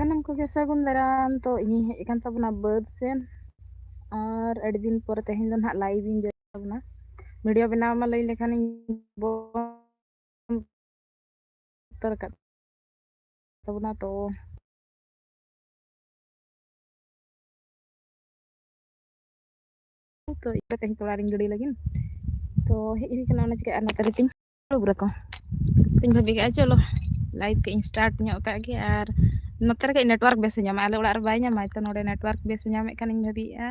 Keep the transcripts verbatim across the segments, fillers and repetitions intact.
ᱥᱟᱱᱟᱢ ᱠᱚᱜᱮ ᱥᱟᱹᱜᱩᱱ ᱫᱟᱨᱟᱢ᱾ ᱛᱚ, ᱤᱧᱤᱧ ᱦᱮᱡ ᱟᱠᱟᱱ ᱛᱟᱵᱚᱱᱟ ᱵᱟᱹᱫᱽ ᱥᱮᱱ, ᱟᱨ ᱟᱹᱰᱤ ᱫᱤᱱ ᱯᱚᱨᱮ ᱛᱮᱦᱮᱧ ᱫᱚ ᱱᱟᱦᱟᱜ live ᱤᱧ ᱡᱚᱭᱮᱱ ᱛᱟᱵᱚᱱᱟ᱾ ᱵᱷᱤᱰᱤᱭᱳ ᱵᱮᱱᱟᱣ ᱢᱟ ᱞᱟᱹᱭ ᱞᱮᱠᱷᱟᱱᱤᱧ ᱵᱚᱱᱫ ᱩᱛᱟᱹᱨ ᱟᱠᱟᱫ ᱛᱟᱵᱚᱱᱟ᱾ ᱛᱚ, ᱛᱚ, ᱤᱧ ᱛᱮᱦᱮᱧ ᱛᱚᱲᱟ ᱨᱤᱧ ᱜᱤᱰᱤ ᱞᱟᱹᱜᱤᱫ᱾ ᱛᱚ, ᱦᱮᱡ ᱦᱩᱭ ᱠᱟᱱᱟ ᱚᱱᱟ ᱪᱤᱠᱟᱹ ᱟᱨ ᱱᱚᱛᱮ ᱨᱮ ᱛᱤᱧ ᱫᱩᱲᱩᱵ ᱨᱮᱠᱚ᱾ ᱛᱚᱧ ᱵᱷᱟᱹᱵᱤ ᱠᱮᱜᱼᱟ, ᱪᱚᱞᱚ, live ᱠᱟᱜ ᱤᱧ start ᱧᱚᱜ ᱠᱟᱜ ᱜᱮ᱾ ᱟᱨ ᱱᱚᱛᱮ ᱨᱮ ᱠᱟᱹᱡ network ᱵᱮᱥ ᱮ ᱧᱟᱢᱟ, ᱟᱞᱮ ᱚᱲᱟᱜ ᱨᱮ ᱵᱟᱭ ᱧᱟᱢᱟ᱾ ᱛᱚ, ᱱᱚᱰᱮ network ᱵᱮᱥ ᱮ ᱧᱟᱢᱮᱫ ᱠᱷᱟᱱ ᱤᱧ ᱵᱷᱟᱹᱵᱤᱭᱮᱜᱼᱟ,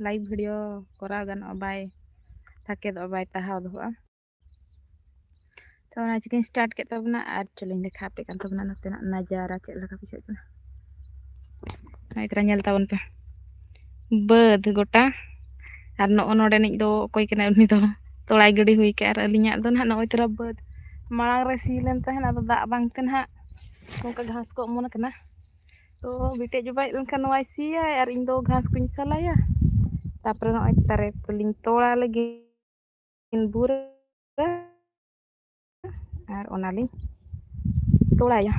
live ᱵᱷᱤᱰᱤᱭᱳ ᱠᱚᱨᱟᱣ ᱜᱟᱱᱚᱜᱼᱟ, ᱵᱟᱭ ᱛᱷᱟᱠᱮᱫᱚᱜᱼᱟ, ᱵᱟᱭ ᱛᱟᱦᱟᱣ ᱫᱚᱦᱚᱜᱼᱟ᱾ ᱛᱚ, ᱚᱱᱟ ᱪᱤᱠᱟᱹᱧ start ᱠᱮᱫ ᱛᱟᱵᱚᱱᱟ᱾ ᱟᱨ ᱪᱚᱞᱚᱧ ᱫᱮᱠᱷᱟᱣ ᱟᱯᱮ ᱠᱟᱱ ᱛᱟᱵᱚᱱᱟ ᱱᱚᱛᱮᱱᱟᱜ ᱱᱟᱡᱟᱨᱟ ᱪᱮᱫ ᱞᱮᱠᱟ ᱵᱩᱡᱷᱟᱹᱜ ᱠᱟᱱᱟ᱾ ᱱᱚᱜᱼᱚᱭ ᱛᱚᱨᱟ ᱧᱮᱞ ᱛᱟᱵᱚᱱ ᱯᱮ, ᱵᱟᱹᱫᱽ ᱜᱚᱴᱟ, ᱟᱨ ᱱᱚᱜᱼᱚ ᱱᱚᱰᱮᱱᱤᱡ ᱫᱚ ᱚᱠᱚᱭ ᱠᱟᱱᱟᱭ? ᱩᱱᱤ ᱫᱚ ᱛᱚᱲᱟᱭ ᱜᱤᱰᱤ ᱦᱩᱭ ᱠᱟᱜᱼᱟ᱾ ᱟᱨ ᱟᱹᱞᱤᱧᱟᱜ ᱫᱚ ᱱᱟᱦᱟᱜ ᱱᱚᱜᱼᱚᱭ ᱛᱚᱨᱟ ᱵᱟᱹᱫᱽ, ᱢᱟᱲᱟᱝ ᱨᱮ ᱥᱤ ᱞᱮᱱ ᱛᱟᱦᱮᱸᱱ, ᱟᱫᱚ ᱫᱟᱜ ᱵᱟᱝ ᱛᱮ ᱱᱟᱦᱟᱜ ᱱᱚᱝᱠᱟ ᱜᱷᱟᱥ ᱠᱚ ᱚᱢᱚᱱ ᱟᱠᱟᱱᱟ᱾ ᱛᱚ, ᱵᱤᱴᱤ ᱟᱡ ᱵᱟᱵᱟ ᱦᱮᱡ ᱞᱮᱱᱠᱷᱟᱱ ᱱᱚᱣᱟᱭ ᱥᱤᱭᱟᱭ ᱟᱨ ᱤᱧ ᱫᱚ ᱜᱷᱟᱥ ᱠᱚᱧ ᱥᱟᱞᱟᱭᱟ᱾ ᱛᱟᱨᱯᱚᱨᱮ ᱱᱚᱜᱼᱚᱭ ᱛᱟᱨᱮ ᱠᱚᱞᱤᱧ ᱛᱚᱲᱟ ᱞᱟᱹᱜᱤᱫ᱾ ᱵᱩᱨᱟᱹ ᱟᱨ ᱚᱱᱟᱞᱤᱧ ᱛᱚᱲᱟᱭᱟ᱾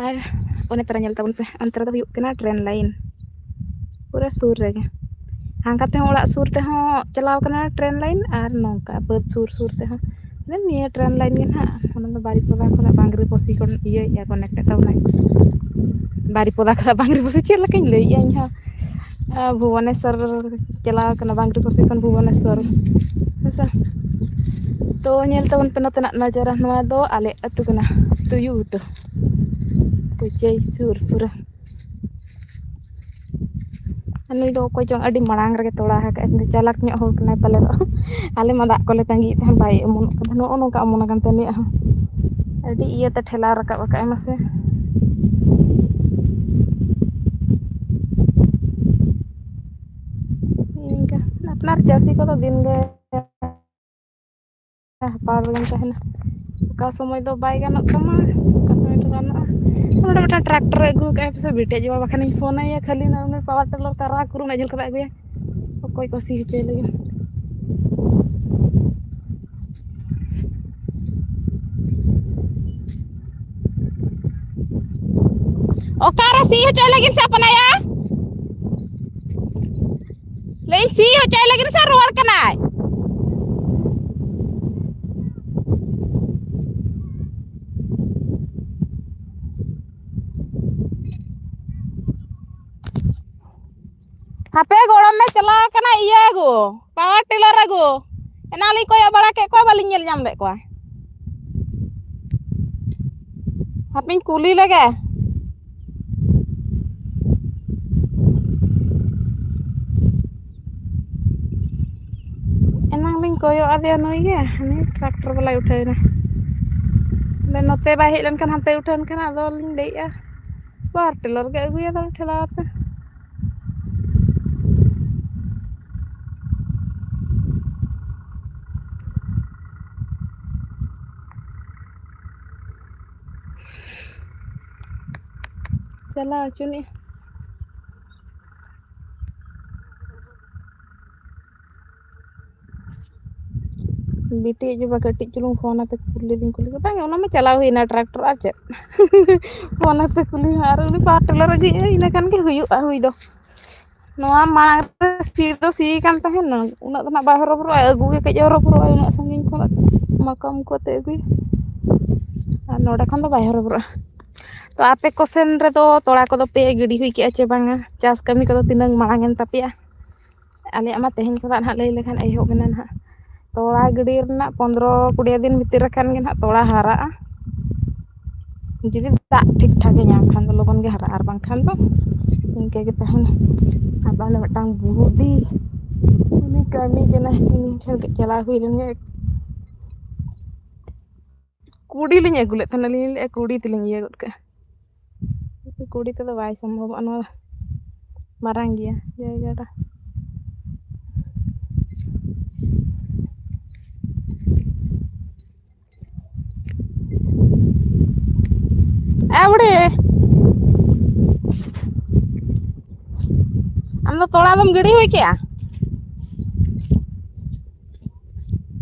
ᱟᱨ ᱚᱱᱮ ᱛᱟᱨᱟ ᱧᱮᱞ ᱛᱟᱵᱚᱱ ᱯᱮ, ᱚᱱᱛᱮ ᱨᱮᱫᱚ ᱦᱩᱭᱩᱜ ᱠᱟᱱᱟ ᱴᱨᱮᱱ ᱞᱟᱭᱤᱱ, ᱯᱩᱨᱟᱹ ᱥᱩᱨ ᱨᱮᱜᱮ᱾ ᱦᱟᱱᱠᱟ ᱛᱮᱦᱚᱸ ᱚᱲᱟᱜ ᱥᱩᱨ ᱛᱮᱦᱚᱸ ᱪᱟᱞᱟᱣ ᱠᱟᱱᱟ ᱴᱨᱮᱱ ᱞᱟᱭᱤᱱ, ᱟᱨ ᱱᱚᱝᱠᱟ ᱵᱟᱹᱫᱽ ᱥᱩᱨ ᱥᱩᱨ ᱛᱮᱦᱚᱸ᱾ ᱢᱟᱱᱮ ᱱᱤᱭᱟᱹ ᱴᱨᱮᱱ ᱞᱟᱭᱤᱱ ᱜᱮ ᱱᱟᱦᱟᱜ, ᱚᱱᱟ ᱫᱚ ᱵᱟᱨᱤᱯᱚᱫᱟ ᱠᱷᱚᱱᱟᱜ ᱵᱟᱝᱨᱤᱯᱚᱥᱤ ᱠᱷᱚᱱ ᱤᱭᱟᱹᱭᱮᱫᱼᱟ ᱠᱚ, connect ᱮᱫ ᱛᱟᱵᱚᱱᱟᱭ᱾ ᱵᱟᱨᱤᱯᱚᱫᱟ ᱠᱷᱚᱱᱟᱜ ᱵᱟᱝᱨᱤᱯᱚᱥᱤ ᱪᱮᱫ ᱞᱮᱠᱟᱧ ᱞᱟᱹᱭᱮᱫᱼᱟ ᱤᱧ ᱦᱚᱸ᱾ ᱟᱨ ᱵᱷᱩᱵᱚᱱᱮᱥᱥᱚᱨ ᱪᱟᱞᱟᱣ ᱠᱟᱱᱟ, ᱵᱟᱝᱨᱤᱯᱚᱥᱤ ᱠᱷᱚᱱ ᱵᱷᱩᱵᱚᱱᱮᱥᱥᱚᱨ᱾ ᱦᱮᱸᱥᱮ? ᱛᱚ, ᱧᱮᱞ ᱛᱟᱵᱚᱱ ᱯᱮ ᱱᱚᱛᱮᱱᱟᱜ ᱱᱟᱡᱟᱨᱟ᱾ ᱱᱚᱣᱟ ᱫᱚ ᱟᱞᱮ ᱟᱹᱛᱩ ᱠᱟᱱᱟ, ᱛᱩᱭᱩ ᱜᱷᱩᱴᱩ, ᱠᱩᱪᱟᱹᱭ ᱥᱩᱨ ᱯᱩᱨᱟᱹ᱾ ᱟᱨ ᱱᱩᱭ ᱫᱚ ᱚᱠᱚᱭ ᱪᱚᱝ ᱟᱹᱰᱤ ᱢᱟᱲᱟᱝ ᱨᱮᱜᱮ ᱛᱚᱲᱟ ᱟᱠᱟᱫ, ᱪᱟᱞᱟᱠ ᱧᱚᱜ ᱦᱚᱲ ᱠᱟᱱᱟᱭ ᱯᱟᱞᱮ ᱫᱚ᱾ ᱟᱞᱮ ᱢᱟ ᱫᱟᱜ ᱠᱚᱞᱮ ᱛᱟᱺᱜᱤᱭᱮᱫ ᱛᱟᱦᱮᱸᱫ, ᱵᱟᱭ ᱚᱢᱚᱱᱚᱜ ᱠᱟᱱ ᱛᱟᱦᱮᱸᱫ᱾ ᱱᱚᱜᱼᱚ ᱱᱚᱝᱠᱟ ᱚᱢᱚᱱ ᱟᱠᱟᱱ ᱛᱟᱭᱟ ᱱᱩᱭᱟᱜ ᱦᱚᱸ᱾ ᱟᱹᱰᱤ ᱤᱭᱟᱹᱛᱮ ᱴᱷᱮᱞᱟᱣ ᱨᱟᱠᱟᱵ ᱟᱠᱟᱫ ᱟᱭ ᱢᱟᱥᱮ᱾ ᱤᱱᱠᱟᱹ ᱟᱯᱱᱟᱨ ᱪᱟᱹᱥᱤ ᱠᱚᱫᱚ ᱫᱤᱱ ᱜᱮ ᱦᱟᱯᱟᱣ ᱨᱮᱜᱮᱢ ᱛᱟᱦᱮᱱᱟ᱾ ᱚᱠᱟ ᱥᱚᱢᱚᱭ ᱫᱚ ᱵᱟᱭ ᱜᱟᱱᱚᱜ ᱛᱟᱢᱟ, ᱚᱠᱟ ᱥᱚᱢᱚᱭ ᱫᱚ ᱜᱟᱱᱚᱜᱼᱟ᱾ ᱱᱚᱰᱮ ᱢᱤᱫᱴᱟᱝ ᱴᱨᱟᱠᱴᱚᱨ ᱮ ᱟᱹᱜᱩ ᱟᱠᱟᱫᱼᱟ, ᱯᱟᱥᱮ ᱵᱷᱤᱴᱟᱹ ᱡᱚᱢᱟ, ᱵᱟᱠᱷᱟᱱᱤᱧ ᱯᱷᱳᱱ ᱟᱭᱟ, ᱠᱷᱟᱹᱞᱤ ᱱᱚᱜᱼᱚ ᱱᱩᱭ ᱯᱟᱣᱟᱨ ᱴᱤᱞᱟᱨ ᱠᱟᱨᱟ ᱠᱩᱨᱩ ᱚᱱᱟ ᱡᱷᱟᱹᱞ ᱠᱷᱚᱱᱟᱜ ᱟᱹᱜᱩᱭᱟ, ᱚᱠᱚᱭ ᱠᱚ ᱥᱤ ᱦᱚᱪᱚᱭ ᱞᱟᱹᱜᱤᱫ᱾ ᱚᱠᱟᱨᱮ ᱥᱤ ᱦᱚᱪᱚᱭ ᱞᱟᱹᱜᱤᱫ ᱥᱮ ᱟᱯᱱᱟᱭᱟ? ᱞᱟᱹᱭ ᱥᱤ ᱦᱚᱪᱚᱭ ᱞᱟᱹᱜᱤᱫ ᱥᱮ ᱨᱩᱣᱟᱹᱲ ᱠᱟᱱᱟᱭ? ᱦᱟᱯᱮ ᱜᱚᱲᱚᱢ ᱢᱮ ᱪᱟᱞᱟᱣ ᱠᱟᱱᱟ ᱤᱭᱟᱹ ᱟᱹᱜᱩ, ᱯᱟᱣᱟᱨ ᱴᱤᱞᱟᱨ ᱟᱹᱜᱩ᱾ ᱮᱱᱟᱝ ᱞᱤᱧ ᱠᱚᱭᱚᱜ ᱵᱟᱲᱟ ᱠᱮᱫ ᱠᱚᱣᱟ, ᱵᱟᱹᱞᱤᱧ ᱧᱮᱞ ᱧᱟᱢ ᱞᱮᱫ ᱠᱚᱣᱟ᱾ ᱦᱟᱯᱮᱧ ᱠᱩᱞᱤ ᱞᱮᱜᱮ᱾ ᱮᱱᱟᱝ ᱞᱤᱧ ᱠᱚᱭᱚᱜ ᱟᱫᱮᱭᱟ ᱱᱩᱭ ᱜᱮ, ᱦᱟᱹᱱᱤ ᱴᱨᱟᱠᱴᱚᱨ ᱵᱟᱞᱟᱭ ᱩᱴᱷᱟᱹᱣ ᱮᱱᱟ᱾ ᱟᱫᱚ ᱱᱚᱛᱮ ᱵᱟᱭ ᱦᱮᱡ ᱞᱮᱱᱠᱷᱟᱱ ᱦᱟᱱᱛᱮ ᱩᱴᱷᱟᱹᱣ ᱮᱱᱠᱷᱟᱱ ᱟᱫᱚ ᱞᱤᱧ ᱞᱟᱹᱭᱮᱫᱼᱟ, ᱯᱟᱣᱟᱨ ᱴᱤᱞᱟᱨ ᱜᱮ ᱟᱹᱜᱩᱭᱟ ᱛᱟᱦᱚᱞᱮ ᱴᱷᱮᱞᱟᱣ ᱟᱛᱮ᱾ ᱪᱟᱞᱟᱣ ᱦᱚᱪᱚᱱᱤᱡ᱾ ᱵᱤᱴᱤ ᱟᱡ ᱵᱟᱵᱟ ᱠᱟᱹᱴᱤᱡ ᱪᱩᱞᱩᱝ ᱯᱷᱳᱱ ᱟᱛᱮ ᱠᱩᱞᱤ ᱫᱩᱧ ᱠᱩᱞᱤ ᱠᱮᱫᱟ, ᱵᱟᱝ, ᱚᱱᱟ ᱢᱟ ᱪᱟᱞᱟᱣ ᱦᱩᱭᱱᱟ ᱴᱨᱟᱠᱴᱚᱨ, ᱟᱨ ᱪᱮᱫ? ᱯᱷᱳᱱ ᱟᱛᱮ ᱠᱩᱞᱤ ᱢᱮ, ᱟᱨ ᱩᱱᱤ ᱯᱟᱣᱟᱨ ᱴᱤᱞᱟᱨ ᱟᱹᱜᱩᱭᱮᱫᱼᱟ, ᱤᱱᱟᱹ ᱠᱷᱟᱱ ᱜᱮ ᱦᱩᱭᱩᱜᱼᱟ ᱦᱩᱭ ᱫᱚ᱾ ᱱᱚᱣᱟ ᱢᱟᱲᱟᱝ ᱨᱮ ᱥᱤ ᱫᱚ ᱥᱤ ᱠᱟᱱ ᱛᱟᱦᱮᱱ, ᱩᱱᱟᱹᱜ ᱫᱚ ᱱᱟᱜ ᱵᱟᱭ ᱦᱚᱨᱚᱵᱚᱨᱚᱜᱼᱟ, ᱟᱹᱜᱩ ᱜᱮ ᱠᱟᱹᱡ ᱦᱚᱨᱚᱵᱚᱨᱚᱜᱼᱟ, ᱩᱱᱟᱹᱜ ᱥᱟᱺᱜᱤᱧ ᱠᱷᱚᱱᱟᱜ ᱢᱟᱠᱚᱢ ᱠᱚ ᱟᱛᱮ ᱟᱹᱜᱩᱭᱟ, ᱟᱨ ᱱᱚᱰᱮ ᱠᱷᱚᱱ ᱫᱚ ᱵᱟᱭ ᱦᱚᱨᱚᱵᱚᱨᱚᱜᱼᱟ᱾ ᱛᱚ ᱟᱯᱮ ᱠᱚ ᱥᱮᱱ ᱨᱮᱫᱚ ᱛᱚᱲᱟ ᱠᱚᱫᱚ ᱯᱮ ᱜᱤᱰᱤ ᱦᱩᱭ ᱠᱮᱜᱼᱟ ᱪᱮ ᱵᱟᱝᱟ? ᱪᱟᱥ ᱠᱟᱹᱢᱤ ᱠᱚᱫᱚ ᱛᱤᱱᱟᱹᱝ ᱢᱟᱲᱟᱝ ᱮᱱ ᱛᱟᱯᱮᱭᱟ? ᱟᱞᱮᱭᱟᱜ ᱢᱟ ᱛᱮᱦᱮᱧ ᱠᱷᱚᱱᱟᱜ ᱱᱟᱦᱟᱜ ᱞᱟᱹᱭ ᱞᱮᱠᱷᱟᱱ ᱮᱦᱚᱵ ᱮᱱᱟ ᱱᱟᱦᱟᱜ᱾ ᱛᱚᱲᱟ ᱜᱤᱰᱤ ᱨᱮᱱᱟᱜ ᱯᱚᱱᱫᱽᱨᱚ ᱠᱩᱲᱤ ᱫᱤᱱ ᱵᱷᱤᱛᱤᱨ ᱨᱮ ᱠᱷᱟᱱ ᱜᱮ ᱱᱟᱦᱟᱜ ᱛᱚᱲᱟ ᱦᱟᱨᱟᱜᱼᱟ᱾ ᱡᱩᱫᱤ ᱫᱟᱜ ᱴᱷᱤᱠ ᱴᱷᱟᱠ ᱮ ᱧᱟᱢ ᱠᱷᱟᱱ ᱫᱚ ᱞᱚᱜᱚᱱ ᱜᱮ ᱦᱟᱨᱟᱜᱼᱟ, ᱟᱨ ᱵᱟᱝᱠᱷᱟᱱ ᱫᱚ ᱤᱱᱠᱟᱹ ᱜᱮ ᱛᱟᱦᱮᱱᱟ᱾ ᱟᱫᱚ ᱚᱱᱮ ᱢᱤᱫᱴᱟᱝ ᱵᱩᱦᱩᱫᱤ, ᱩᱱᱤ ᱠᱟᱹᱢᱤ ᱠᱟᱱᱟᱭ, ᱩᱱᱤ ᱴᱷᱮᱱ ᱠᱟᱹᱡ ᱪᱟᱞᱟᱣ ᱦᱩᱭ ᱞᱮᱱ ᱜᱮ᱾ ᱠᱩᱰᱤ ᱞᱤᱧ ᱟᱹᱜᱩ ᱞᱮᱫ ᱛᱟᱦᱮᱱᱟ, ᱞᱤᱧ ᱞᱟᱹᱭᱮᱫᱼᱟ ᱠᱩᱰᱤ ᱛᱮᱞᱤᱧ ᱤᱭᱟᱹ ᱜᱚᱫ ᱠᱟᱜᱼᱟ᱾ ᱠᱩᱰᱤ ᱛᱮᱫᱚ ᱵᱟᱭ ᱥᱚᱢᱵᱷᱚᱵᱚᱜᱼᱟ, ᱱᱚᱣᱟ ᱢᱟᱨᱟᱝ ᱜᱮᱭᱟ ᱡᱟᱭᱜᱟᱴᱟ᱾ ᱮ ᱵᱩᱲᱦᱤ, ᱟᱢ ᱫᱚ ᱛᱚᱲᱟ ᱫᱚᱢ ᱜᱤᱰᱤ ᱦᱩᱭ ᱠᱮᱜᱼᱟ?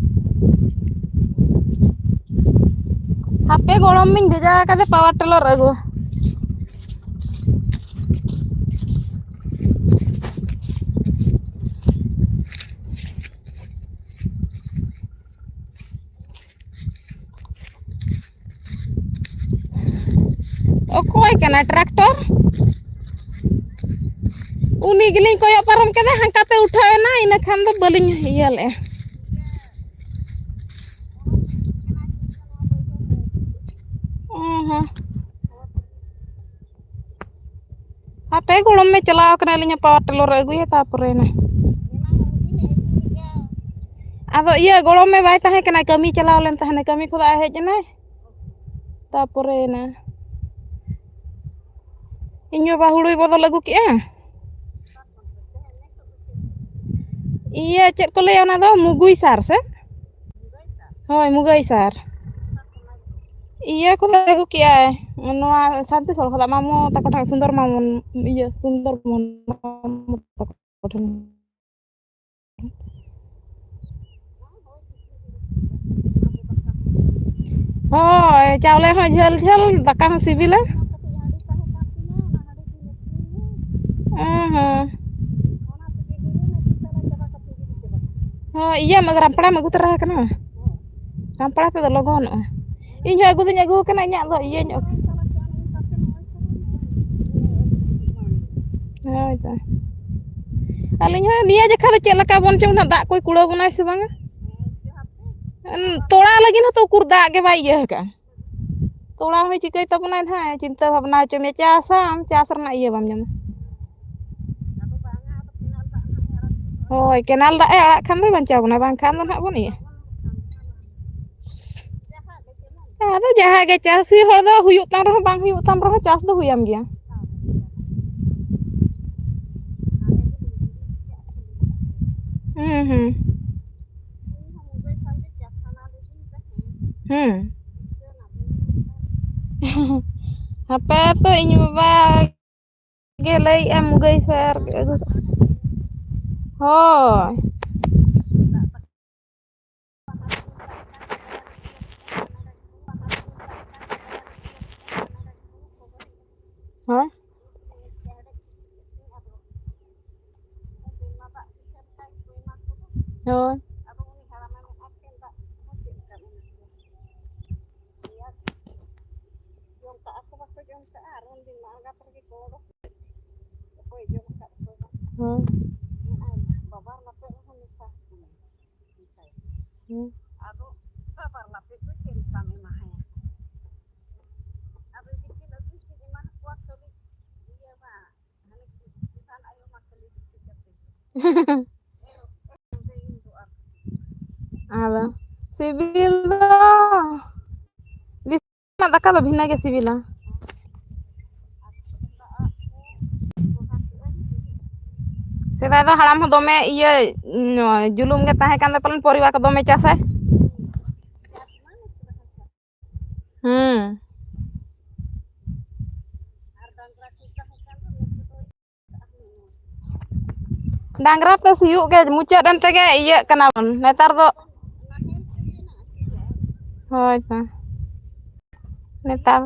ᱦᱟᱯᱮ ᱜᱚᱲᱚᱢ ᱢᱤᱧ ᱵᱷᱮᱡᱟ ᱟᱠᱟᱫᱮ ᱯᱟᱣᱟᱨ ᱴᱤᱞᱟᱨ ᱟᱹᱜᱩ᱾ ᱚᱠᱚᱭ ᱠᱟᱱᱟᱭ ᱴᱨᱟᱠᱴᱚᱨ? ᱩᱱᱤ ᱜᱮᱞᱤᱧ ᱠᱚᱭᱚᱜ ᱯᱟᱨᱚᱢ ᱠᱮᱫᱟ, ᱦᱟᱱᱠᱟᱛᱮ ᱩᱴᱷᱟᱹᱣ ᱮᱱᱟ, ᱤᱱᱟᱹ ᱠᱷᱟᱱ ᱫᱚ ᱵᱟᱹᱞᱤᱧ ᱤᱭᱟᱹ ᱞᱮᱫᱼᱟ᱾ ᱚ ᱦᱚᱸ᱾ ᱦᱟᱯᱮ ᱜᱚᱲᱚᱢ ᱢᱮ ᱪᱟᱞᱟᱣ ᱠᱟᱱᱟ, ᱟᱹᱞᱤᱧᱟᱜ ᱯᱟᱣᱟᱨ ᱴᱤᱞᱟᱨ ᱮ ᱟᱹᱜᱩᱭᱟ, ᱛᱟᱯᱚᱨᱮ ᱱᱟ᱾ ᱟᱫᱚ ᱤᱭᱟᱹ ᱜᱚᱲᱚᱢ ᱢᱮ ᱵᱟᱭ ᱛᱟᱦᱮᱸ ᱠᱟᱱᱟ, ᱠᱟᱹᱢᱤ ᱪᱟᱞᱟᱣ ᱞᱮᱱ ᱛᱟᱦᱮᱱᱟ, ᱠᱟᱹᱢᱤ ᱠᱷᱚᱱᱟᱜ ᱦᱮᱡ ᱮᱱᱟᱭ, ᱛᱟᱯᱚᱨᱮ ᱱᱟ᱾ ᱤᱧ ᱵᱟᱵᱟ ᱦᱩᱲᱩᱭ ᱵᱚᱫᱚᱞ ᱟᱹᱜᱩ ᱠᱮᱜᱼᱟ᱾ ᱤᱭᱟᱹ ᱪᱮᱫ ᱠᱚ ᱞᱟᱹᱭᱟ ᱚᱱᱟ ᱫᱚ, ᱢᱩᱜᱩᱭ ᱥᱟᱨ ᱥᱮ? ᱦᱳᱭ, ᱢᱩᱜᱟᱹᱭ ᱥᱟᱨ᱾ ᱤᱭᱟᱹ ᱠᱷᱚᱱᱟᱜ ᱟᱹᱜᱩ ᱠᱮᱜᱼᱟᱭ, ᱱᱚᱣᱟ ᱥᱟᱱᱛᱤ ᱥᱳᱞ ᱠᱷᱚᱱᱟᱜ, ᱢᱟᱢᱚ ᱛᱟᱠᱚ ᱴᱷᱮᱱ, ᱥᱩᱱᱫᱚᱨ ᱢᱟᱢᱚ, ᱤᱭᱟᱹ, ᱥᱩᱱᱫᱚᱨ ᱢᱟᱢᱚ ᱛᱟᱠᱚ ᱴᱷᱮᱱ᱾ ᱦᱳᱭ, ᱪᱟᱣᱞᱮ ᱦᱚᱸ ᱡᱷᱟᱹᱞ ᱡᱷᱟᱹᱞ, ᱫᱟᱠᱟ ᱦᱚᱸ ᱥᱤᱵᱤᱞᱟ᱾ ᱦᱮᱸ, ᱦᱮᱸ᱾ ᱦᱚᱸ, ᱤᱭᱟᱹ ᱨᱟᱢᱯᱲᱟᱢ ᱟᱹᱜᱩ ᱛᱚᱨᱟ ᱟᱠᱟᱱᱟ᱾ ᱨᱟᱢᱯᱲᱟ ᱛᱮᱫᱚ ᱞᱚᱜᱚᱱᱚᱜᱼᱟ᱾ ᱤᱧ ᱦᱚᱸ ᱟᱹᱜᱩ ᱫᱚᱧ ᱟᱹᱜᱩ ᱟᱠᱟᱱᱟ, ᱤᱧᱟᱹᱜ ᱫᱚ ᱤᱭᱟᱹ ᱧᱚᱜ᱾ ᱦᱳᱭ ᱛᱚ᱾ ᱟᱹᱞᱤᱧ ᱦᱚᱸ ᱱᱤᱭᱟᱹ ᱡᱮᱠᱷᱟ ᱫᱚ ᱪᱮᱫ ᱞᱮᱠᱟ ᱵᱚᱱ ᱪᱚᱝ ᱱᱟᱦᱟᱜ, ᱫᱟᱜ ᱠᱚᱭ ᱠᱩᱲᱟᱹᱣ ᱵᱚᱱᱟᱭ ᱥᱮ ᱵᱟᱝᱟ᱾ ᱩᱸ, ᱛᱚᱲᱟ ᱞᱟᱹᱜᱤᱫ ᱦᱚᱸᱛᱚ ᱩᱠᱩᱨ ᱫᱟᱜ ᱜᱮ ᱵᱟᱭ ᱤᱭᱟᱹ ᱟᱠᱟᱜᱼᱟ᱾ ᱛᱚᱲᱟ ᱦᱚᱸᱭ ᱪᱤᱠᱟᱹᱭ ᱛᱟᱵᱚᱱᱟᱭ ᱱᱟᱦᱟᱜ, ᱪᱤᱱᱛᱟᱹ ᱵᱷᱟᱵᱽᱱᱟ ᱦᱚᱪᱚ ᱢᱮᱭᱟ, ᱪᱟᱥᱟᱢ, ᱪᱟᱥ ᱨᱮᱱᱟᱜ ᱤᱭᱟᱹ ᱵᱟᱢ ᱧᱟᱢᱟ᱾ ᱦᱳᱭ, ᱠᱮᱱᱟᱞ ᱫᱟᱜ ᱮ ᱟᱲᱟᱜ ᱠᱷᱟᱱ ᱫᱚᱭ ᱵᱟᱧᱪᱟᱣ ᱵᱚᱱᱟ, ᱵᱟᱝᱠᱷᱟᱱ ᱫᱚ ᱱᱟᱦᱟᱜ ᱵᱚᱱ ᱤᱭᱟᱹ᱾ ᱟᱫᱚ ᱡᱟᱦᱟᱸ ᱜᱮ, ᱪᱟᱹᱥᱤ ᱦᱚᱲ ᱫᱚ ᱦᱩᱭᱩᱜ ᱛᱟᱢ ᱨᱮᱦᱚᱸ ᱵᱟᱝ ᱦᱩᱭᱩᱜ ᱛᱟᱢ ᱨᱮᱦᱚᱸ, ᱪᱟᱥ ᱫᱚ ᱦᱩᱭᱟᱢ ᱜᱮᱭᱟ᱾ ᱦᱩᱸ, ᱦᱩᱸ᱾ ᱦᱩᱸ᱾ ᱦᱟᱯᱮ ᱛᱚ, ᱤᱧ ᱵᱟᱵᱟ ᱜᱮ ᱞᱟᱹᱭᱮᱜᱼᱟ ᱢᱩᱜᱟᱹᱭ ᱥᱟᱨ ᱟᱹᱜᱩ᱾ ᱦᱳᱭ᱾ ᱦᱳᱭ᱾ ᱦᱳᱭ᱾ ᱡᱚᱢ ᱠᱟᱜᱼᱟ ᱠᱚ, ᱵᱟᱠᱚ ᱡᱚᱢ ᱦᱮᱸ᱾ ᱦᱮᱸ᱾ ᱟᱫᱚ ᱥᱤᱵᱤᱞ ᱫᱚ ᱨᱮᱱᱟᱜ ᱫᱟᱠᱟ ᱫᱚ ᱵᱷᱤᱱᱟᱹ ᱜᱮ ᱥᱤᱵᱤᱞᱟ᱾ ᱥᱮᱫᱟᱭ ᱫᱚ ᱦᱟᱲᱟᱢ ᱦᱚᱸ ᱫᱚᱢᱮ ᱤᱭᱟᱹ, ᱩᱸ, ᱡᱩᱞᱩᱢ ᱜᱮ ᱛᱟᱦᱮᱸ ᱠᱟᱱ ᱛᱟᱭ ᱯᱟᱞᱮᱱ, ᱯᱚᱨᱤᱵᱟ ᱠᱚ ᱫᱚᱢᱮ ᱪᱟᱥᱟᱭ᱾ ᱦᱩᱸ᱾ ᱰᱟᱝᱨᱟ ᱛᱮ ᱥᱤᱭᱳᱜ ᱜᱮ ᱢᱩᱪᱟᱹᱫ ᱮᱱ ᱛᱮᱜᱮ ᱤᱭᱟᱹᱜ ᱠᱟᱱᱟ ᱵᱚᱱ᱾ ᱱᱮᱛᱟᱨ ᱫᱚ, ᱦᱳᱭ ᱛᱚ᱾ ᱱᱮᱛᱟᱨ,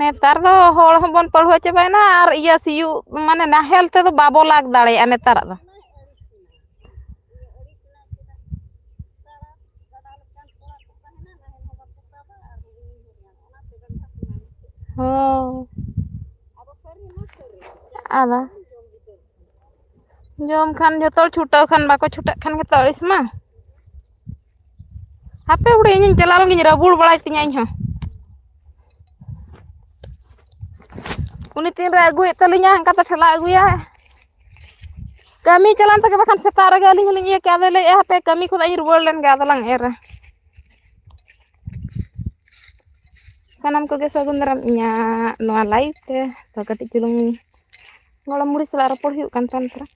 ᱱᱮᱛᱟᱨ ᱫᱚ ᱦᱚᱲ ᱦᱚᱸᱵᱚᱱ ᱯᱟᱹᱲᱦᱩᱣᱟᱹ ᱪᱟᱵᱟᱭᱮᱱᱟ, ᱟᱨ ᱤᱭᱟᱹ ᱥᱤᱭᱳᱜ, ᱢᱟᱱᱮ, ᱱᱟᱦᱮᱞ ᱛᱮᱫᱚ ᱵᱟᱵᱚ ᱞᱟᱜ ᱫᱟᱲᱮᱭᱟᱜᱼᱟ ᱱᱮᱛᱟᱨᱟᱜ ᱫᱚ᱾ ᱦᱳᱭ᱾ ᱟᱫᱚ ᱡᱚᱢ ᱠᱷᱟᱱ ᱡᱚᱛᱚ ᱦᱚᱲ ᱪᱷᱩᱴᱟᱹᱣ ᱠᱷᱟᱱ, ᱵᱟᱠᱚ ᱪᱷᱩᱴᱟᱹᱜ ᱠᱷᱟᱱ ᱜᱮᱛᱚ ᱟᱹᱲᱤᱥ ᱢᱟ᱾ ᱦᱟᱯᱮ ᱦᱩᱰᱤ, ᱤᱧᱤᱧ ᱪᱟᱞᱟᱣ ᱞᱮᱱ ᱜᱤᱧ, ᱨᱟᱹᱵᱩᱲ ᱵᱟᱲᱟᱭ ᱛᱤᱧᱟ ᱤᱧ ᱦᱚᱸ᱾ ᱩᱱᱤ ᱛᱤᱱᱨᱮ ᱟᱹᱜᱩᱭᱮᱫ ᱛᱟᱹᱞᱤᱧᱟ, ᱦᱟᱱᱠᱟᱛᱮ ᱴᱷᱮᱞᱟᱣ ᱟᱹᱜᱩᱭᱟ᱾ ᱠᱟᱹᱢᱤ ᱪᱟᱞᱟᱣ ᱛᱮᱜᱮ ᱵᱟᱠᱷᱟᱱ ᱥᱮᱛᱟᱜ ᱨᱮᱜᱮ ᱟᱹᱞᱤᱧ ᱦᱚᱸᱞᱤᱧ ᱤᱭᱟᱹ ᱠᱮᱜᱼᱟ, ᱟᱫᱚᱭ ᱞᱟᱹᱭᱮᱫᱼᱟ, "ᱦᱟᱯᱮ ᱠᱟᱹᱢᱤ ᱠᱷᱚᱱᱟᱜ ᱤᱧ ᱨᱩᱣᱟᱹᱲ ᱞᱮᱱ ᱜᱮ, ᱟᱫᱚ ᱞᱟᱝ ᱮᱨᱟ᱾" ᱥᱟᱱᱟᱢ ᱠᱚᱜᱮ ᱥᱟᱹᱜᱩᱱ ᱫᱟᱨᱟᱢ ᱤᱧᱟᱹᱜ ᱱᱚᱣᱟ live ᱛᱮ᱾ ᱛᱚ ᱠᱟᱹᱴᱤᱡ ᱪᱩᱞᱩᱝ ᱜᱚᱲᱚᱢ ᱵᱩᱲᱦᱤ ᱥᱟᱞᱟᱜ ᱨᱚᱯᱚᱲ ᱦᱩᱭᱩᱜ ᱠᱟᱱ ᱛᱟᱦᱮᱱ ᱛᱷᱚᱲᱟ᱾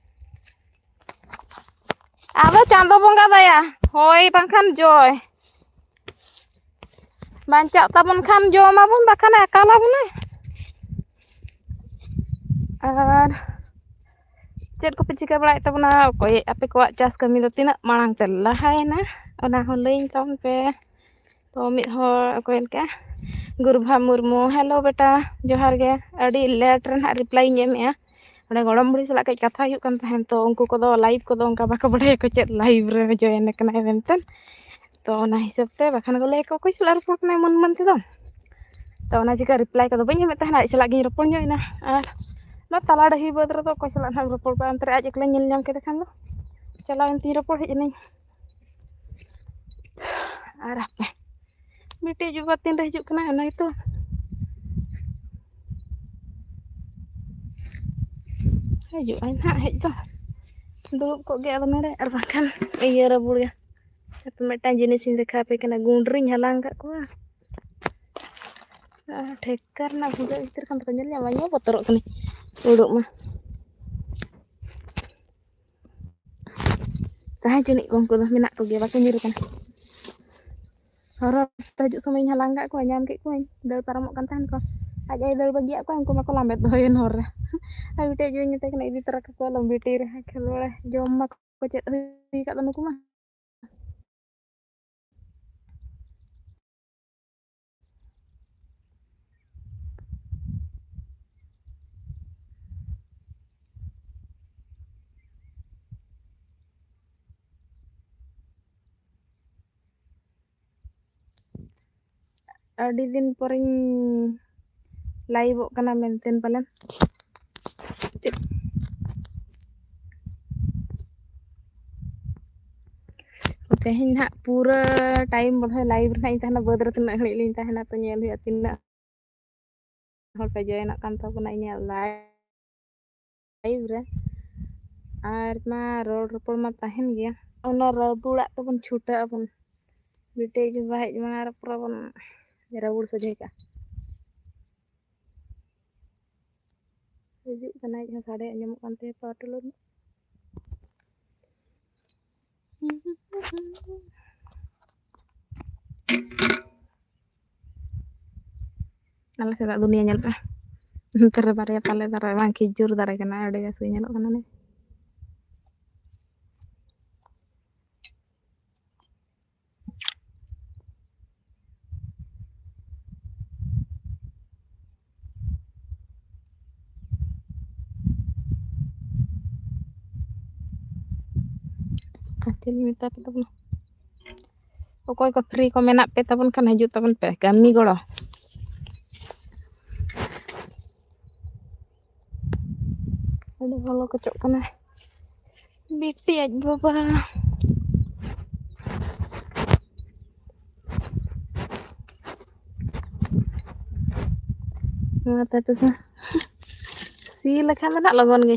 ᱟᱫᱚ ᱪᱟᱸᱫᱚ ᱵᱚᱸᱜᱟ ᱫᱟᱭᱟ, ᱦᱳᱭ ᱵᱟᱝᱠᱷᱟᱱ ᱡᱚᱭ᱾ ᱵᱟᱧᱪᱟᱜ ᱛᱟᱵᱚᱱ ᱠᱷᱟᱱ ᱡᱚᱢᱟᱵᱚᱱ, ᱵᱟᱠᱷᱟᱱ ᱮ ᱟᱠᱟᱞᱟᱵᱚᱱᱟᱭ᱾ ᱟᱨ ᱪᱮᱫ ᱠᱚᱯᱮ ᱪᱤᱠᱟᱹ ᱵᱟᱲᱟᱭᱮᱫ ᱛᱟᱵᱚᱱᱟ? ᱚᱠᱚᱭ ᱟᱯᱮ ᱠᱚᱣᱟᱜ ᱪᱟᱥ ᱠᱟᱹᱢᱤ ᱫᱚ ᱛᱤᱱᱟᱹᱜ ᱢᱟᱲᱟᱝ ᱛᱮ ᱞᱟᱦᱟᱭᱮᱱᱟ, ᱚᱱᱟ ᱦᱚᱸ ᱞᱟᱹᱭᱟᱹᱧ ᱛᱟᱵᱚᱱ ᱯᱮ᱾ ᱛᱚ ᱢᱤᱫ ᱦᱚᱲ ᱚᱠᱚᱭ ᱞᱮᱠᱟ, ᱜᱩᱨᱵᱷᱟ ᱢᱩᱨᱢᱩ, hello ᱵᱮᱴᱟ, ᱡᱚᱦᱟᱨ ᱜᱮ᱾ ᱟᱹᱰᱤ late ᱨᱮ ᱱᱟᱦᱟᱜ reply ᱤᱧ ᱮᱢᱮᱜᱼᱟ᱾ ᱚᱸᱰᱮ ᱜᱚᱲᱚᱢ ᱵᱩᱲᱦᱤ ᱥᱟᱞᱟᱜ ᱠᱟᱹᱡ ᱠᱟᱛᱷᱟ ᱦᱩᱭᱩᱜ ᱠᱟᱱ ᱛᱟᱦᱮᱸᱫ, ᱛᱚ ᱩᱱᱠᱩ ᱠᱚᱫᱚ live ᱠᱚᱫᱚ ᱚᱱᱠᱟ ᱵᱟᱠᱚ ᱵᱟᱰᱟᱭᱟᱠᱚ ᱪᱮᱫ live ᱨᱮ join ᱟᱠᱟᱱᱟᱭ ᱢᱮᱱᱛᱮ᱾ ᱛᱚ ᱚᱱᱟ ᱦᱤᱥᱟᱹᱵ ᱛᱮ ᱵᱟᱠᱷᱟᱱ ᱠᱚ ᱞᱟᱹᱭ ᱟᱠᱚ, "ᱚᱠᱚᱭ ᱥᱟᱞᱟᱜ ᱨᱚᱯᱚᱲ ᱠᱟᱱᱟᱭ ᱢᱚᱱ ᱢᱚᱱ ᱛᱮᱫᱚ?" ᱛᱚ ᱚᱱᱟ ᱪᱤᱠᱟᱹ ᱨᱤᱯᱞᱟᱭ ᱠᱚᱫᱚ ᱵᱟᱹᱧ ᱮᱢᱮᱫ ᱛᱟᱦᱮᱱᱟ, ᱟᱡ ᱥᱟᱞᱟᱜ ᱜᱤᱧ ᱨᱚᱯᱚᱲ ᱧᱚᱜ ᱮᱱᱟ᱾ ᱟᱨ ᱱᱚᱣᱟ ᱛᱟᱞᱟ ᱰᱟᱹᱦᱤ ᱵᱟᱹᱫᱽ ᱨᱮᱫᱚ ᱚᱠᱚᱭ ᱥᱟᱞᱟᱜ ᱱᱟᱦᱟᱜ ᱮᱢ ᱨᱚᱯᱚᱲ ᱠᱚᱣᱟ? ᱚᱱᱛᱮ ᱨᱮ ᱟᱡ ᱮᱠᱞᱟᱧ ᱧᱮᱞ ᱧᱟᱢ ᱠᱮᱫᱮ ᱠᱷᱟᱱ ᱫᱚ ᱪᱟᱞᱟᱣ ᱮᱱ ᱛᱤᱧ ᱨᱚᱯᱚᱲ ᱦᱮᱡ ᱮᱱᱟᱹᱧ᱾ ᱟᱨ ᱦᱟᱯᱮ, ᱵᱤᱴᱤ ᱟᱡ ᱵᱟᱵᱟ ᱛᱤᱱ ᱨᱮ ᱦᱤᱡᱩᱜ ᱠᱟᱱᱟ, ᱚᱱᱟ ᱜᱮᱛᱚ᱾ ᱦᱤᱡᱩᱜ ᱟᱭ ᱱᱟᱦᱟᱜ ᱦᱮᱡ ᱫᱚ᱾ ᱫᱩᱲᱩᱵ ᱠᱚᱜ ᱜᱮ ᱟᱫᱚ ᱱᱚᱰᱮ, ᱟᱨ ᱵᱟᱝᱠᱷᱟᱱ ᱤᱭᱟᱹ ᱨᱮ ᱵᱩᱲᱤᱭᱟ᱾ ᱦᱟᱯᱮ, ᱢᱤᱫᱴᱟᱝ ᱡᱤᱱᱤᱥᱤᱧ ᱫᱮᱠᱷᱟᱣ ᱟᱯᱮ ᱠᱟᱱᱟ, ᱜᱩᱸᱰᱨᱤᱧ ᱦᱟᱞᱟᱝ ᱟᱠᱟᱫ ᱠᱚᱣᱟ᱾ ᱟᱨ ᱴᱷᱮᱠᱟ ᱨᱮᱱᱟᱜ ᱵᱷᱩᱜᱟᱹᱜ ᱵᱷᱤᱛᱤᱨ ᱠᱷᱚᱱ ᱫᱚᱠᱚ ᱧᱮᱞ ᱧᱟᱢᱟ, ᱤᱧ ᱦᱚᱸ ᱵᱚᱛᱚᱨᱚᱜ ᱠᱟᱹᱱᱟᱹᱧ ᱩᱰᱩᱠ ᱢᱟ᱾ ᱛᱟᱦᱮᱸ ᱦᱚᱪᱚᱱᱤᱡ ᱠᱚ, ᱩᱱᱠᱩ ᱫᱚ ᱢᱮᱱᱟᱜ ᱠᱚᱜᱮᱭᱟ, ᱵᱟᱠᱚ ᱧᱤᱨ ᱟᱠᱟᱱᱟ᱾ ᱦᱚᱨ ᱦᱚᱨ ᱛᱮ ᱦᱤᱡᱩᱜ ᱥᱚᱢᱚᱭ ᱤᱧ ᱦᱟᱞᱟᱝ ᱠᱟᱜ ᱠᱚᱣᱟ, ᱧᱟᱢ ᱠᱮᱫ ᱠᱚᱣᱟᱧ, ᱫᱟᱹᱲ ᱯᱟᱨᱚᱢᱚᱜ ᱠᱟᱱ ᱛᱟᱦᱮᱱ ᱠᱚ᱾ ᱟᱡ ᱟᱭ ᱫᱟᱹᱲ ᱵᱟᱹᱜᱤᱭᱟᱜ ᱠᱚᱣᱟ, ᱩᱱᱠᱩ ᱢᱟᱠᱚ ᱞᱟᱢᱵᱮᱫ ᱫᱚᱦᱚᱭᱮᱱ ᱦᱚᱨ ᱨᱮ᱾ ᱟᱨ ᱢᱤᱫᱴᱮᱡ ᱡᱩᱣᱟᱹᱧ ᱢᱮᱛᱟᱭ ᱠᱟᱱᱟ, "ᱤᱫᱤ ᱛᱚᱨᱟ ᱠᱟᱠᱚᱣᱟᱞᱚᱢ ᱵᱤᱴᱤ ᱨᱮ, ᱠᱷᱮᱞ ᱵᱟᱲᱟᱭ, ᱡᱚᱢ ᱢᱟᱠᱚ ᱪᱮᱫ ᱦᱩᱭ ᱟᱠᱟᱫ ᱫᱚ ᱱᱩᱠᱩ ᱢᱟ᱾" ᱟᱹᱰᱤ ᱫᱤᱱ ᱯᱚᱨᱮᱧ ᱞᱟᱭᱤᱵᱷᱚᱜ ᱠᱟᱱᱟ ᱢᱮᱱᱛᱮ ᱯᱟᱞᱮᱱ᱾ ᱪᱮᱫ? ᱛᱮᱦᱮᱧ ᱱᱟᱦᱟᱜ ᱯᱩᱨᱟᱹ ᱴᱟᱭᱤᱢ ᱵᱚᱫᱷᱚᱭ ᱞᱟᱭᱤᱵᱷ ᱨᱮ ᱱᱟᱦᱟᱜ ᱤᱧ ᱛᱟᱦᱮᱱᱟ, ᱵᱟᱹᱫᱽ ᱨᱮ ᱛᱤᱱᱟᱹᱜ ᱜᱷᱟᱹᱲᱤᱡ ᱞᱤᱧ ᱛᱟᱦᱮᱱᱟ, ᱛᱚ ᱧᱮᱞ ᱦᱩᱭᱩᱜᱼᱟ ᱛᱤᱱᱟᱹᱜ ᱦᱚᱲ ᱯᱮ ᱡᱚᱭᱮᱱᱚᱜ ᱠᱟᱱ ᱛᱟᱵᱚᱱᱟ ᱤᱧᱟᱹᱜ ᱞᱟᱭᱤᱵᱷ ᱨᱮ᱾ ᱟᱨ ᱢᱟ ᱨᱚᱲ ᱨᱚᱯᱚᱲ ᱢᱟ ᱛᱟᱦᱮᱱ ᱜᱮᱭᱟ, ᱚᱱᱟ ᱨᱟᱹᱵᱩᱲᱟᱜ ᱛᱮᱵᱚᱱ ᱪᱷᱩᱴᱟᱹᱜ ᱟᱵᱚᱱ᱾ ᱵᱤᱴᱤ ᱡᱩᱵᱟ ᱦᱮᱡ ᱢᱟᱲᱟᱝ ᱨᱮ ᱯᱩᱨᱟᱹ ᱵᱚᱱ ᱨᱟᱹᱵᱩᱲ ᱥᱚᱡᱷᱮ ᱠᱟᱜᱼᱟ᱾ ᱦᱤᱡᱩᱜ ᱠᱟᱱᱟᱭ, ᱟᱡ ᱦᱚᱸ ᱥᱟᱰᱮ ᱟᱸᱡᱚᱢᱚᱜ ᱠᱟᱱ ᱛᱟᱭᱟ ᱯᱟᱣᱟᱨ ᱴᱤᱞᱟᱨ ᱨᱮᱱᱟᱜ᱾ ᱟᱞᱮ ᱥᱮᱫᱟᱜ ᱫᱩᱱᱤᱭᱟᱹ ᱧᱮᱞ ᱯᱮ, ᱱᱚᱛᱮ ᱨᱮ ᱵᱟᱨᱭᱟ ᱛᱟᱞᱮ ᱫᱟᱨᱮ, ᱵᱟᱝ ᱠᱷᱤᱡᱩᱨ ᱫᱟᱨᱮ ᱠᱟᱱᱟ, ᱟᱹᱰᱤ ᱵᱮᱥ ᱜᱮ ᱧᱮᱞᱚᱜ ᱠᱟᱱᱟ᱾ ᱱᱮ ᱟᱨ ᱪᱮᱫ ᱤᱧ ᱢᱮᱛᱟ ᱯᱮ ᱛᱟᱵᱚᱱᱟ? ᱚᱠᱚᱭ ᱠᱚ free ᱠᱚ ᱢᱮᱱᱟᱜ ᱯᱮ ᱛᱟᱵᱚᱱ ᱠᱷᱟᱱ, ᱦᱤᱡᱩᱜ ᱛᱟᱵᱚᱱ ᱯᱮ ᱠᱟᱹᱢᱤ ᱜᱚᱲᱚ᱾ ᱟᱹᱰᱤ ᱵᱷᱟᱞᱚ ᱠᱚᱪᱚᱜ ᱠᱟᱱᱟ ᱵᱤᱴᱤ ᱟᱡ ᱵᱟᱵᱟ᱾ ᱱᱚᱣᱟ ᱛᱟᱭ ᱯᱮᱥᱮ᱾ ᱥᱤ ᱞᱮᱠᱷᱟᱱ ᱫᱚ ᱱᱟᱜ ᱞᱚᱜᱚᱱ ᱜᱮ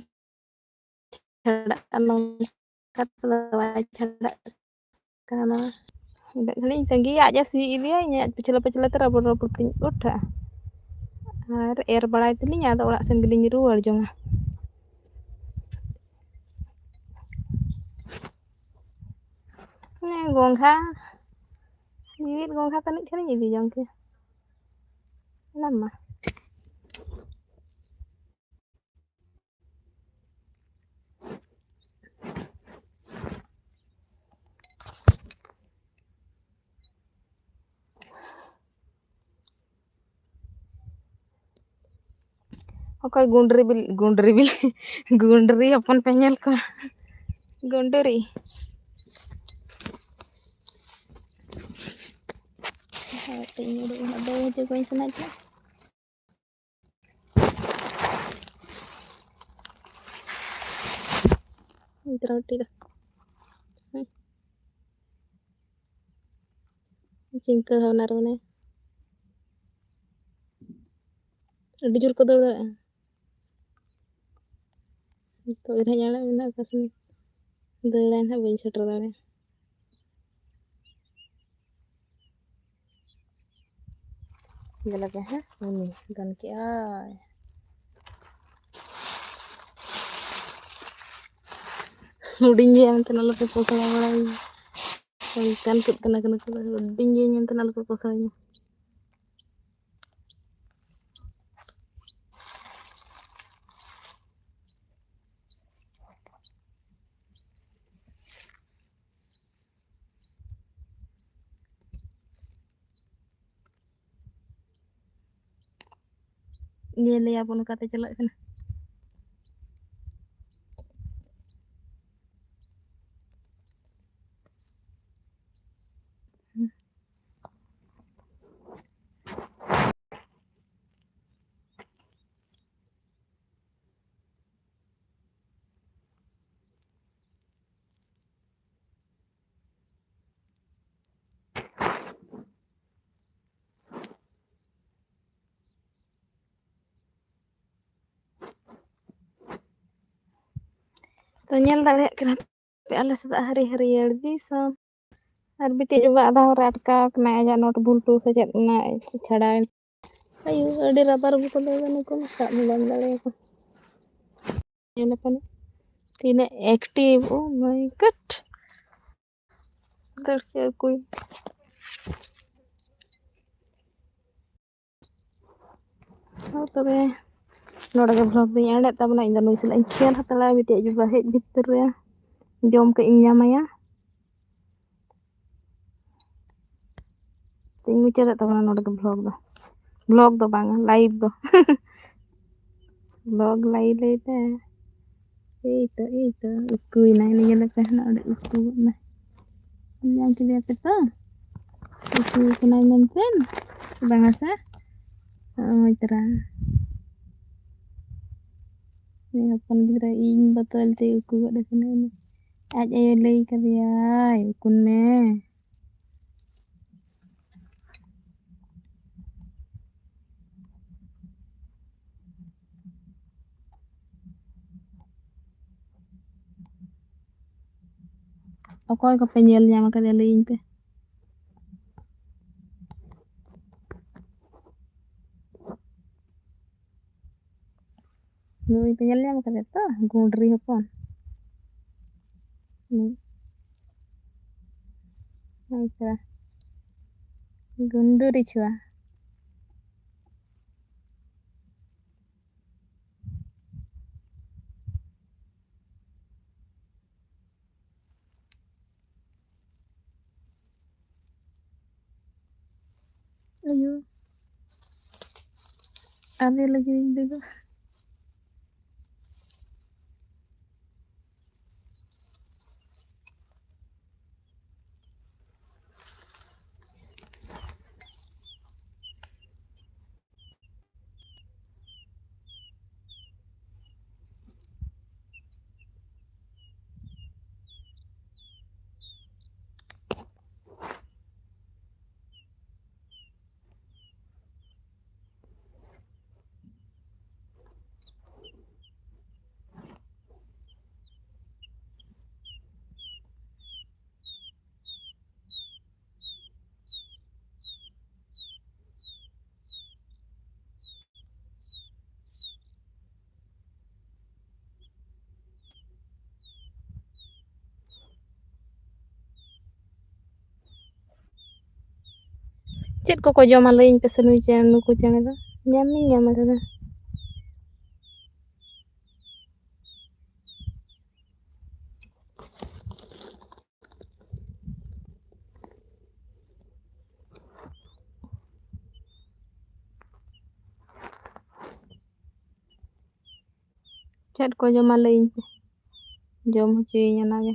ᱪᱷᱟᱲᱟᱜᱼᱟ, ᱱᱚᱝᱠᱟ ᱛᱮᱫᱚ ᱵᱟᱭ ᱪᱷᱟᱲᱟᱜ ᱠᱟᱱᱟ᱾ ᱤᱱᱟᱹᱜ ᱜᱷᱟᱹᱲᱤᱡ ᱤᱧ ᱛᱟᱺᱜᱤᱭᱟ, ᱟᱡ ᱮ ᱥᱤ ᱤᱫᱤᱭᱟ, ᱤᱧ ᱟᱡ ᱯᱟᱹᱪᱷᱞᱟᱹ ᱯᱟᱹᱪᱷᱞᱟᱹ ᱛᱮ ᱨᱟᱵᱚᱲ ᱨᱟᱵᱚᱲ ᱛᱤᱧ ᱩᱴᱷᱟᱹᱜᱼᱟ᱾ ᱟᱨ ᱮᱨ ᱵᱟᱲᱟᱭ ᱛᱮᱞᱤᱧ ᱟᱫᱚ ᱚᱲᱟᱜ ᱥᱮᱱ ᱜᱮᱞᱤᱧ ᱨᱩᱣᱟᱹᱲ ᱡᱚᱝᱟ᱾ ᱦᱮᱸ, ᱜᱚᱝᱜᱷᱟ, ᱢᱤᱢᱤᱫ ᱜᱚᱝᱜᱷᱟ ᱛᱟᱹᱱᱤᱡ ᱠᱷᱟᱱᱤᱧ ᱤᱫᱤ ᱡᱚᱝ ᱠᱮᱭᱟ᱾ ᱚᱱᱟ ᱢᱟ᱾ ᱚᱠᱚᱭ ᱜᱩᱸᱰᱨᱤ ᱵᱤᱞᱤ, ᱜᱩᱸᱰᱨᱤ ᱵᱤᱞᱤ, ᱜᱩᱸᱰᱨᱤ ᱦᱚᱯᱚᱱ ᱯᱮ ᱧᱮᱞ ᱠᱚᱣᱟ? ᱜᱩᱸᱰᱨᱤ᱾ ᱦᱳᱭ, ᱤᱧ ᱩᱰᱩᱠ ᱦᱚᱸ ᱫᱟᱹᱲ ᱦᱚᱪᱚ ᱠᱚᱧ ᱥᱟᱱᱟᱭᱮᱫ ᱠᱚᱣᱟ᱾ ᱤᱧ ᱛᱚᱨᱟ ᱢᱤᱫᱴᱤᱡ ᱫᱚ᱾ ᱦᱩᱸ᱾ ᱪᱤᱱᱛᱟᱹ ᱵᱷᱟᱵᱽᱱᱟ ᱨᱮ ᱢᱮᱱᱟᱭᱟ᱾ ᱟᱹᱰᱤ ᱡᱳᱨ ᱠᱚ ᱫᱟᱹᱲ ᱫᱟᱲᱮᱭᱟᱜᱼᱟ᱾ ᱱᱤᱛᱚᱜ ᱜᱮ ᱱᱟᱦᱟᱜ ᱟᱲᱟᱜ ᱢᱮᱱᱟᱜ ᱚᱠᱟ ᱥᱮᱱ ᱫᱟᱹᱲᱟᱭ ᱱᱟᱦᱟᱜ, ᱵᱟᱹᱧ ᱥᱮᱴᱮᱨ ᱫᱟᱲᱮᱭᱟᱜᱼᱟ᱾ ᱧᱮᱞ ᱟᱯᱮ ᱦᱟᱸᱜ, ᱩᱱᱤ ᱫᱚᱱ ᱠᱮᱜᱼᱟᱭ᱾ ᱦᱩᱰᱤᱧ ᱜᱮᱭᱟ ᱢᱮᱱᱛᱮ ᱟᱞᱚᱯᱮ ᱯᱚᱥᱲᱟ ᱵᱟᱲᱟᱭᱟ᱾ ᱚᱱᱠᱟᱱ ᱠᱚ ᱠᱟᱱᱟ ᱠᱚ ᱱᱩᱠᱩ ᱫᱚ, ᱦᱩᱰᱤᱧ ᱜᱮᱭᱟ ᱢᱮᱱᱛᱮ ᱟᱞᱚᱯᱮ ᱯᱚᱥᱲᱟᱧᱟ᱾ ᱧᱮᱞᱮᱭᱟ ᱵᱚᱱ ᱚᱠᱟᱛᱮ ᱪᱟᱞᱟᱜ ᱠᱟᱱᱟ᱾ ᱛᱚ ᱧᱮᱞ ᱫᱟᱲᱮᱭᱟᱜ ᱠᱟᱱᱟ ᱯᱮ ᱟᱞᱮ ᱥᱮᱫᱟᱜ ᱦᱟᱹᱨᱤ ᱦᱟᱹᱨᱭᱟᱹᱲ ᱫᱤᱥᱚᱢ᱾ ᱟᱨ ᱵᱤᱴᱤ ᱡᱚᱵᱟ ᱟᱫᱷᱟ ᱦᱚᱨ ᱨᱮ ᱟᱴᱠᱟᱣ ᱠᱟᱱᱟᱭ, ᱟᱡᱟᱜ ᱱᱳᱴ ᱵᱷᱩᱞ ᱴᱩ ᱥᱮ ᱪᱮᱫ ᱚᱱᱟ ᱪᱷᱟᱲᱟᱣᱮᱱ᱾ ᱟᱭᱳ, ᱟᱹᱰᱤ ᱨᱟᱵᱟᱨ ᱵᱚᱛᱚᱞ ᱫᱚ ᱱᱩᱠᱩ ᱢᱟ ᱥᱟᱵ ᱦᱚᱸ ᱵᱟᱢ ᱫᱟᱲᱮᱭᱟᱠᱚ᱾ ᱧᱮᱞ ᱟᱠᱟᱱᱟ ᱛᱤᱱᱟᱹᱜ active, oh my God᱾ ᱫᱟᱹᱲ ᱠᱮᱫ ᱚᱠᱚᱭ᱾ ᱦᱚᱸ ᱛᱚᱵᱮ ᱱᱚᱰᱮ ᱜᱮ vlog ᱫᱚᱧ ᱮᱱᱰᱮᱫ ᱛᱟᱵᱚᱱᱟ᱾ ᱤᱧ ᱫᱚ ᱱᱩᱭ ᱥᱟᱞᱟᱜ ᱤᱧ ᱠᱷᱮᱞ ᱦᱟᱛᱟᱲᱟ, ᱢᱤᱫᱴᱮᱡ ᱡᱩᱵᱟ ᱦᱮᱡ ᱵᱷᱤᱛᱤᱨ ᱨᱮ ᱡᱚᱢ ᱠᱟᱜ ᱤᱧ ᱧᱟᱢᱟᱭᱟ᱾ ᱛᱚᱧ ᱢᱩᱪᱟᱹᱫᱮᱫ ᱛᱟᱵᱚᱱᱟ ᱱᱚᱰᱮ ᱜᱮ vlog ᱫᱚ᱾ Vlog ᱫᱚ ᱵᱟᱝᱟ, live ᱫᱚ᱾ Vlog live ᱞᱟᱹᱭ ᱛᱮ᱾ ᱮᱭ ᱛᱚ, ᱮᱭ ᱛᱚ, ᱩᱠᱩᱭᱮᱱᱟᱭ᱾ ᱱᱤᱭᱟᱹ ᱞᱮᱠᱟ ᱦᱮᱱᱟᱜ ᱚᱸᱰᱮ ᱩᱠᱩ ᱜᱚᱫ ᱱᱟᱭ᱾ ᱧᱟᱢ ᱠᱮᱫᱮᱭᱟ ᱯᱮ ᱛᱚ? ᱩᱠᱩ ᱠᱟᱱᱟᱭ ᱢᱮᱱᱛᱮ? ᱵᱟᱝᱟ ᱥᱮ? ᱱᱚᱜᱼᱚᱭ ᱛᱚᱨᱟ᱾ ᱩᱱᱤ ᱦᱚᱯᱚᱱ ᱜᱤᱫᱽᱨᱟᱹ ᱤᱧ ᱵᱚᱛᱚᱞ ᱛᱮ ᱩᱠᱩ ᱜᱚᱫ ᱟᱠᱟᱱᱟᱭ ᱩᱱᱤ᱾ ᱟᱡ ᱟᱭᱳ ᱞᱟᱹᱭ ᱠᱟᱫᱮᱭᱟᱭ, "ᱩᱠᱩᱱ ᱢᱮ᱾" ᱚᱠᱚᱭ ᱠᱚᱯᱮ ᱧᱮᱞ ᱧᱟᱢ ᱟᱠᱟᱫᱮᱭᱟ ᱞᱟᱹᱭᱟᱹᱧ ᱯᱮ? ᱱᱩᱭ ᱯᱮ ᱧᱮᱞ ᱧᱟᱢ ᱠᱟᱫᱮᱭᱟ ᱛᱚ, ᱜᱩᱸᱰᱨᱤ ᱦᱚᱯᱚᱱ᱾ ᱱᱩᱭ᱾ ᱱᱩᱭ ᱛᱚ᱾ ᱜᱩᱸᱰᱨᱤ ᱪᱷᱩᱣᱟ᱾ ᱟᱭᱳ, ᱟᱞᱮ ᱞᱟᱹᱜᱤᱫ ᱤᱧ ᱫᱚ᱾ ᱪᱮᱫ ᱠᱚᱠᱚ ᱡᱚᱢᱟ ᱞᱟᱹᱭᱟᱹᱧ ᱯᱮᱥᱮ ᱱᱩᱭ ᱪᱮᱬᱮ, ᱱᱩᱠᱩ ᱪᱮᱬᱮ ᱫᱚ? ᱧᱟᱢᱤᱧ ᱧᱟᱢ ᱟᱠᱟᱫᱟ᱾ ᱪᱮᱫ ᱠᱚ ᱡᱚᱢᱟ ᱞᱟᱹᱭᱟᱹᱧ ᱯᱮ, ᱡᱚᱢ ᱦᱚᱪᱚᱭᱟᱹᱧ ᱚᱱᱟᱜᱮ᱾